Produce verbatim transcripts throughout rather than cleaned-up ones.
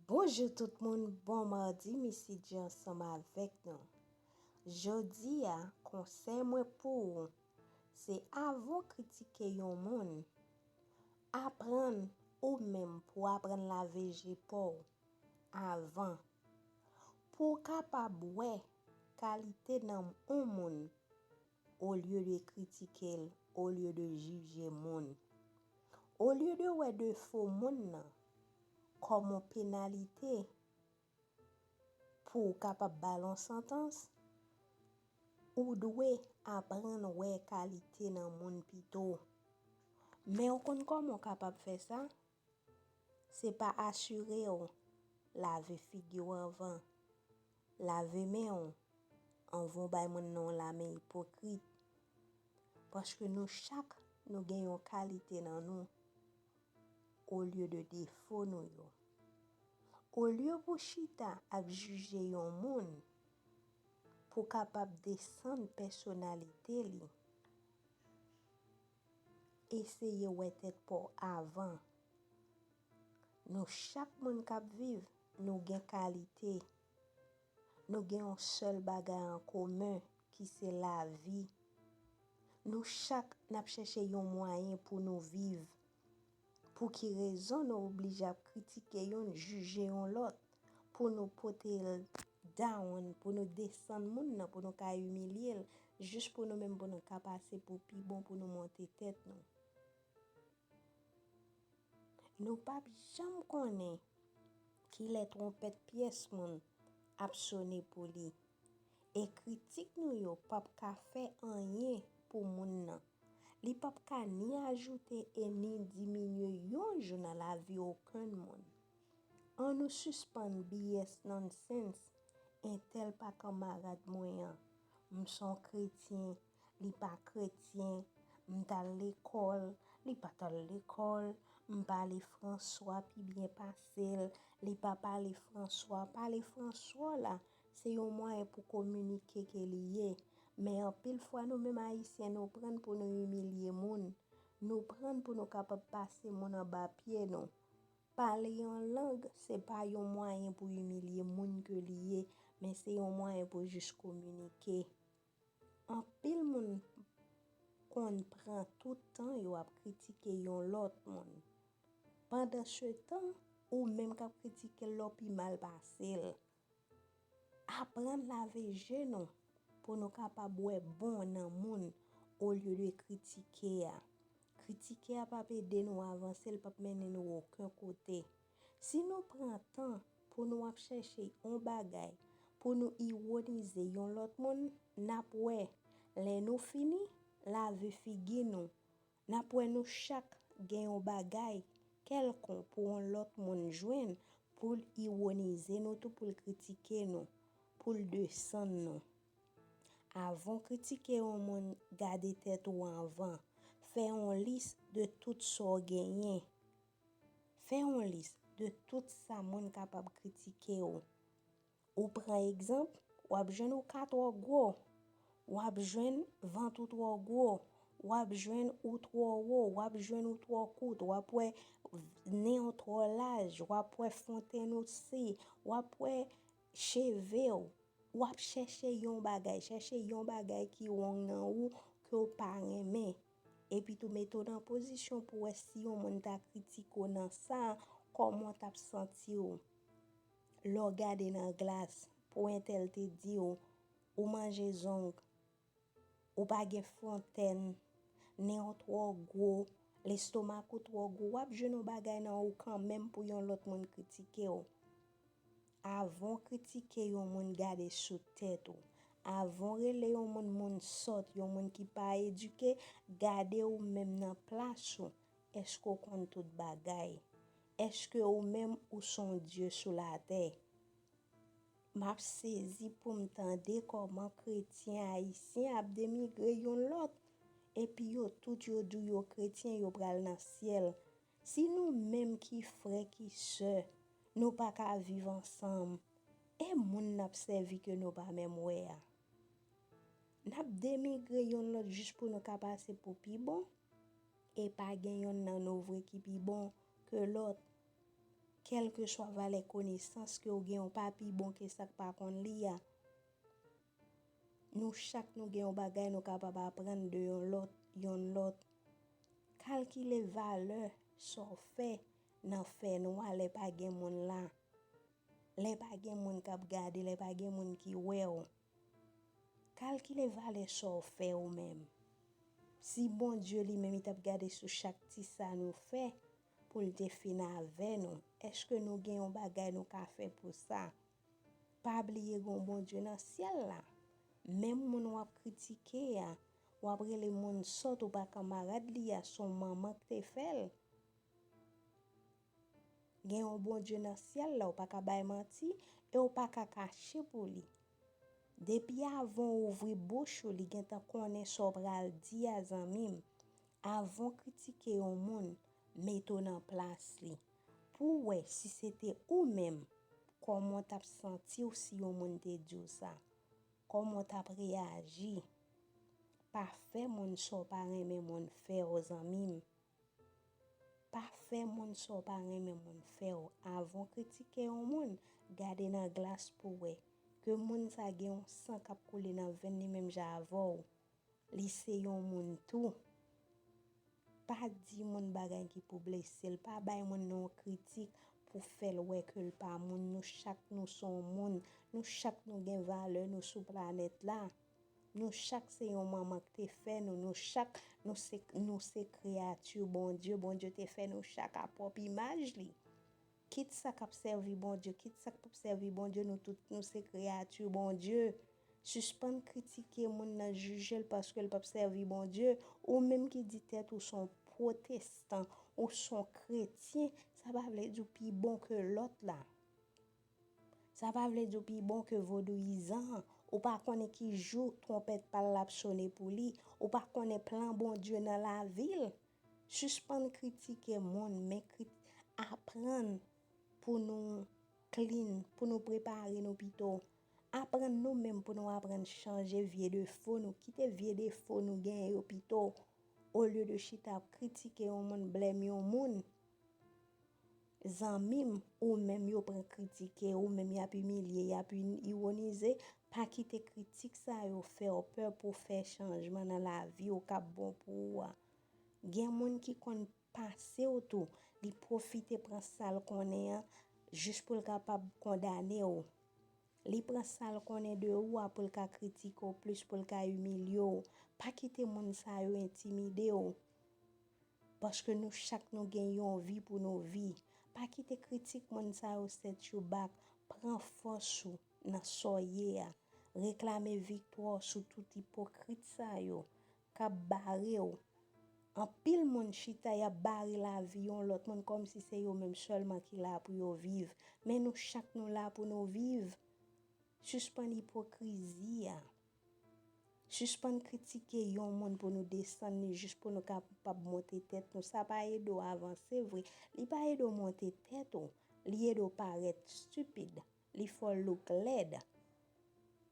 Bonjou tout moun, bon madi, Missy G ansanm avèk nou. Jodi a, konsèy mwen pou ou, se avan w kritike yon moun, aprann ou menm pou w aprann lave je pa w avan. Pou w kapab wè kalite nan yon moun, olye de kritike l, olye de jije moun. Olye de wè defo moun nan kòm yon penalite pou w kapab ba l yon santans, ou dwe aprann wè kalite nan moun pito. Men w konn kòman w kapab fè sa? Se pa asire w lave figi w anvan, lave men w anvan w bay moun nan yon lamen ipokrit. Paske nou chak, nou gen yon kalite nan nou, olye de defo nou yo. Olye pou chita ap jije yon moun pou kapab desann pèsonalite li, eseye wè tèt pa w avan. Nou chak moun k ap viv, nou gen kalite. Nou gen yon sèl bagay an komen, ki se lavi. Nou chak n ap chèche yon mwayen pou nou viv. Pou ki rezon nou oblije ap kritike youn, jije yon lòt, pou nou pote l down, pou nou desann moun nan, pou nou ka imilye l, jis pou nou menm pou nou ka pase pou pi bon, pou nou monte tèt nou? Nou p ap janm konnen kilè twonpèt pyès moun ap sone pou li. E kritik nou yo p ap ka fè anyen pou moun nan. Li p ap ka ni ajoute e ni diminye yon jou nan lavi okenn moun. Ann nou sispann B S nonsense, entèl pa kanmarad mwen an. M s on kretyen, li pa kretyen, m t al lekòl, li pa t al lekòl, m pale Franswa pi byen pase l, li pa pale Franswa. Pale Franswa la, se yon mwayen pou kominike ke li ye. Men anpil fwa nou menm Ayisyen nou pran l pou nou imilye moun. Nou pran l pou nou kapab pase moun anba pye nou. Pale yon lang, se pa yon mwayen pou imilye moun ke li ye, men se yon mwayen pou jis kominike. Anpil moun konn pran tout tan yo ap kritike yon lòt moun. Pandansetan, ou menm k ap kritike l la, w pi mal pase l. Aprann lave je nou pou nou kapab wè bon nan moun olye de kritike a. Kritike a p ap ede nou avanse, l p ap mennen nou okenn kote. Si nou pran tan pou nou ap chèche yon bagay pou nou iwonize yon lòt moun, n ap wè, lè nou fini lave figi nou, n ap wè nou chak gen yon bagay kèlkonk pou yon lòt moun jwenn pou l iwonize nou tou, pou l kritike nou, pou l desann nou. Avan w kritike yon moun, gade tèt ou anvan. Fè yon lis de tout sa w genyen. Fè yon lis de tout sa moun kapab kritike w. Ou pran egzanp, w ap jwenn ou ka twò gwo, w ap jwenn vant ou twò gwo, w ap jwenn ou twò wo, w ap jwenn ou twò kout, w ap wè nen w twò laj, w ap wè fontenn ou se, w ap wè cheve w. W ap chèche yon bagay, chèche yon bagay ki wrong nan ou ke w pa renmen. Epi tou mete w nan pozisyon pou wè si yon moun ta kritike w nan sa, kòman w t ap santi w. Lè w gade nan glas, pou entèl te di w, ou manje zong, ou pa gen fontèn, nen w twò gwo, lestomak ou twò gwo, w ap jwenn yon bagay nan ou kanmenm pou yon lòt moun kritike w. Avan w kritike yon moun, gade sou tèt ou. Avan w rele yon moun moun sòt, yon moun ki pa edike, gade ou menm nan plas ou. Èske w konn tout bagay? Èske ou menm ou s on dye sou latè? M ap sezi pou m tande kòman kretyen ayisyen ap denigre youn lòt, epi yo tout yo di w yo kretyen, yo pral nan syèl. Si nou menm ki frè, ki sè, nou pa ka viv ansanm, e moun n ap sèvi ke nou pa menm wè a? N ap denigre youn lòt jis pou nou ka pase pou pi bon? E pa gen yonn nan nou vre ki pi bon ke lòt. Kèlkeswa valè konesans ke w gen, w pa pi bon ke sa k pa konn li a. Nou chak nou gen yon bagay nou kapab aprann de yon lòt, yonn lòt. Kalkile valè sa w fè nan fènwa lè pa gen moun la. Lè pa gen moun k ap gade, lè pa gen moun ki wè w. Kalkile valè sa w fè ou menm. Si Bondye li menm li t ap gade sou chak ti sa nou fè pou l te fin avè nou, èske nou gen yon bagay nou ka fè pou sa? Pa bliye gen yon Bondye nan syèl la. Menm moun w ap kritike a, w ap rele moun sòt, ou pa kanmarad li a, se yon manman k te fè l. Gen yon Bondye nan syèl la, ou pa ka bay manti e ou pa ka kache pou li. Depi avan w ouvri bouch ou, li gentan konnen sa w pral di a, zanmi m. Avan w kritike yon moun, mete w nan plas li. Pou w wè si se te ou menm, kòman w t ap santi w si yon moun te di w sa? Kòman w t ap reyaji? Pa fè moun sa w pa renmen moun fè w, zanmi m. Pa fè moun sa w pa renmen moun fè w. Avan w kritike yon moun, gade nan glas pou w wè ke moun sa gen yon san k ap koule nan venn li menm jan avè w. Li se yon moun tou. Pa di moun bagay ki pou blese l. Pa bay moun non kritik pou fè l wè ke l pa moun. Nou chak nou se yon moun. Nou chak nou gen valè nou sou planèt la. Nou chak se yon manman k te fè nou. Nou chak nou se, nou se kreyati Bondye. Bondye te fè nou chak a pwòp imaj li. Kit sa k ap sèvi Bondye, kit sa k p ap sèvi Bondye, nou tout nou se kreyati Bondye. Sispann kritike moun nan, jije l paske l p ap sèvi Bondye. Ou menm ki di tèt ou se yon pwotestan, ou se yon kretyen, sa pa vle di w pi bon ke lòt la. Sa pa vle di w pi bon ke vodouyizan an. Ou pa konnen ki jou twonpèt pa l ap sone pou li. Ou pa konnen plan Bondye nan lavi l. Sispann kritike moun, men krit-, aprann pou nou clean, pou nou prepare nou pito. Aprann nou menm pou nou aprann chanje vye defo nou. Kite vye defo nou genyen yo pito. Olye de chita ap kritike yon moun, blèm yon moun. Zanmi m, ou menm yo pran kritike, ou menm y ap imilye, y ap in-, iwonize, pa kite kritik sa yo fè w pè pou w fè chanjman nan lavi w k ap bon pou ou a. Gen moun ki konn pase w tou, li pwofite pran sa l konnen an jis pou l kapab kondane w. Li pran sa l konnen de ou a pou l ka kritike w plis, pou l ka imilye w. Pa kite moun sa yo entimide w. Paske nou chak nou gen yon vi pou nou vi. Pa kite kritik moun sa yo set you back. Pran fòs ou nan sa w ye a. Reklame viktwa w sou tout ipokrit sa yo k ap bare w. Anpil moun chita, y ap bare lavi yon lòt moun kòmsi se yo menm sèlman ki la pou yo viv. Men nou chak nou la pou nou viv. Sispann ipokrizi a. Sispann kritike yon moun pou nou desann li jis pou nou kapab monte tèt nou. Sa pa ede w avanse vre. Li pa ede w monte tèt ou. Li ede w parèt stipid. Li fè w look lèd.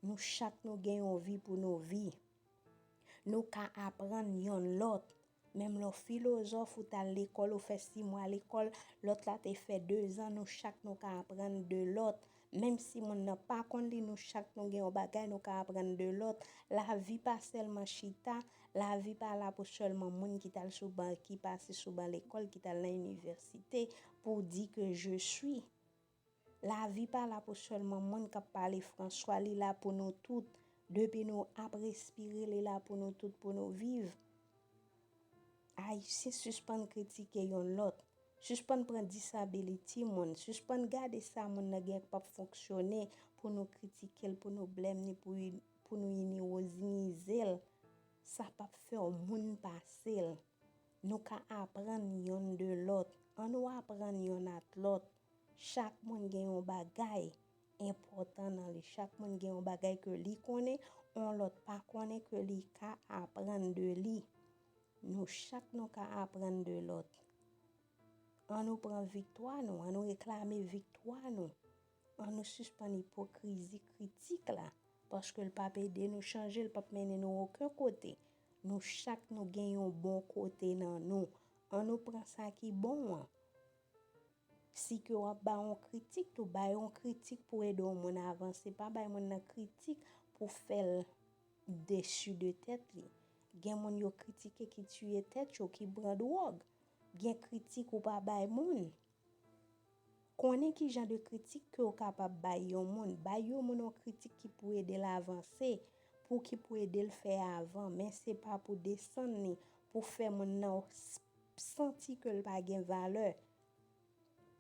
Nou chak nou gen yon vi pou nou vi. Nou ka aprann yonn lòt. Menm lè w filozòf, ou t al lekòl, ou fè sis mwa lekòl, lòt la te fè dezan, nou chak nou ka aprann de lòt. Menm si moun nan pa konn li, nou chak nou gen yon bagay nou ka aprann de lòt. Lavi pa sèlman chita, lavi pa la pou sèlman moun ki t al sou ban, ki pase sou ban lekòl, ki t al nan inivèsite pou di ke je suis. Lavi pa la pou sèlman moun k ap pale franswa, li la pou nou tout. Depi nou ap respire, li la pou nou tout, pou nou viv. Ayisyen, sispann kritike yonn lòt. Sispann pran disability moun. Sispann gade sa moun nan gen k p ap fonksyone pou nou kritike l, pou nou blèm li, pou, pou nou inwozinize l. Sa p ap fè w moun pase l. Nou ka aprann yonn de lòt. Ann nou aprann yonn at lòt. Chak moun gen yon bagay enpòtan nan li. Chak moun gen yon bagay ke li konnen, yon lòt pa konnen ke li ka aprann de li. Nou chak nou ka aprann de lòt. Ann nou pran viktwa nou, ann nou reklame viktwa nou. Ann nou sispann ipokrizi kritik la, paske l p ap ede nou chanje, l p ap mennen nou okenn kote. Nou chak nou gen yon bon kote nan nou. Ann nou pran sa ki bon an. Si ke w ap bay yon kritik tou, bay yon kritik pou ede yon moun avanse. Pa bay moun nan kritik pou fè l desi de tèt li. Gen moun yo kritike ki tiye tèt yo, ki pran dwòg. Gen kritik ou pa bay moun. Konnen ki jan de kritik ke w kapab bay yon moun. Bay yon moun yon kritik ki pou ede l avanse, pou ki pou ede l fè avan, men se pa pou desann li, pou fè moun nan s- santi ke l pa gen valè.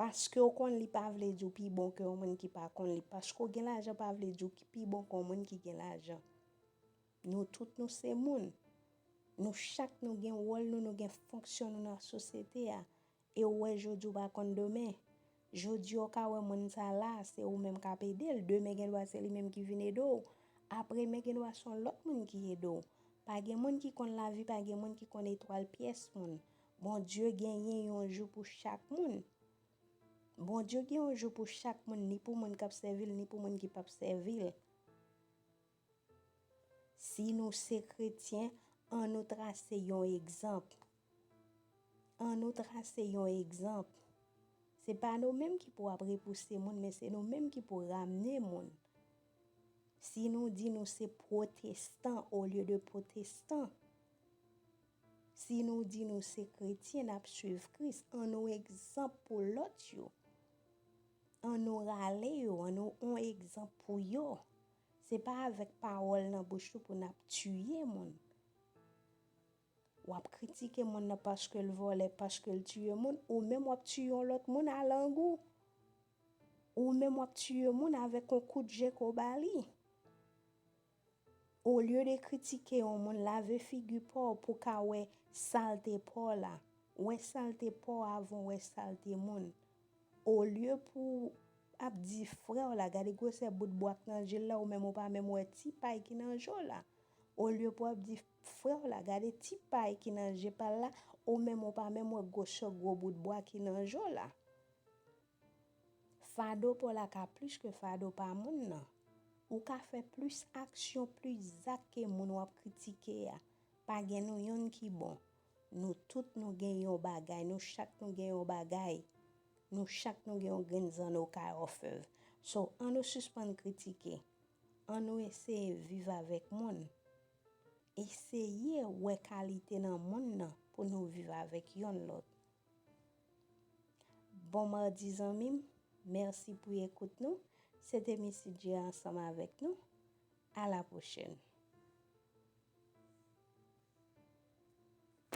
Paske w konn li pa vle di w pi bon ke yon moun ki pa konn li. Paske w gen lajan pa vle di w ki pi bon ke yon moun ki gen lajan. Nou tout nou se moun. Nou chak nou gen wòl nou, nou gen fonksyon nou nan sosyete a. E w wè jodi w pa konn demen. Jodi w ka wè moun sa la, se ou menm k ap ede l. Demen gen dwa se li menm ki vin ede w. Apre men gen dwa se yon lòt moun ki ede w. Pa gen moun ki konn lavi, pa gen moun ki konn etwal pyès moun. Bondye genyen yon jou pou chak moun. Bondye gen yon jou pou chak moun, ni pou moun k ap sèvi l, ni pou moun ki p ap sèvi l. Si nou se kretyen, ann nou trase yon egzanp. Ann nou trase yon egzanp. Se pa nou menm ki pou ap repouse moun, men se nou menm ki pou ramne moun. Si nou di nou se pwotestan olye de pwotestan, si nou di nou se kretyen, n ap suiv Kris, ann nou egzanp pou lòt yo. Ann nou rale yo, ann nou on egzanp pou yo. Se pa avèk pawòl nan bouch nou pou n ap tiye moun. W ap kritike moun nan paske l vòlè, paske l tiye moun, ou menm w ap tiye yon lòt moun a lang ou. Ou menm w ap tiye moun avèk yon kout je ke w ba li. Olye de kritike yon moun, lave figi pa w pou w ka wè salte pa w la. Wè salte pa w avan w wè salte moun. Olye pou w ap di frè w la, gade gwosè bout bwa k nan je l la, ou menm ou pa menm wè ti pay ki nan je w la. Olye pou w ap di frè w la, gade ti pay ki nan je pa l la, ou menm ou pa menm wè gwosè gwo bout bwa ki nan je w la. Fado pa w la ka plis ke fado pa moun nan. Ou ka fè plis aksyon, plis zak ke moun w ap kritike a. Pa gen nou yonn ki bon. Nou tout nou gen yon bagay, nou chak nou gen yon bagay. Nou chak nou gen yon grenn zanno kay òfèv. So, ann nou sispann kritike. Ann nou eseye viv avèk moun. Eseye wè kalite nan moun nan pou nou viv avèk yonn lòt. Bon madi zanmi m, mèsi pou ekout nou. Se te Missy J ansanm avèk nou. A la pwochèn.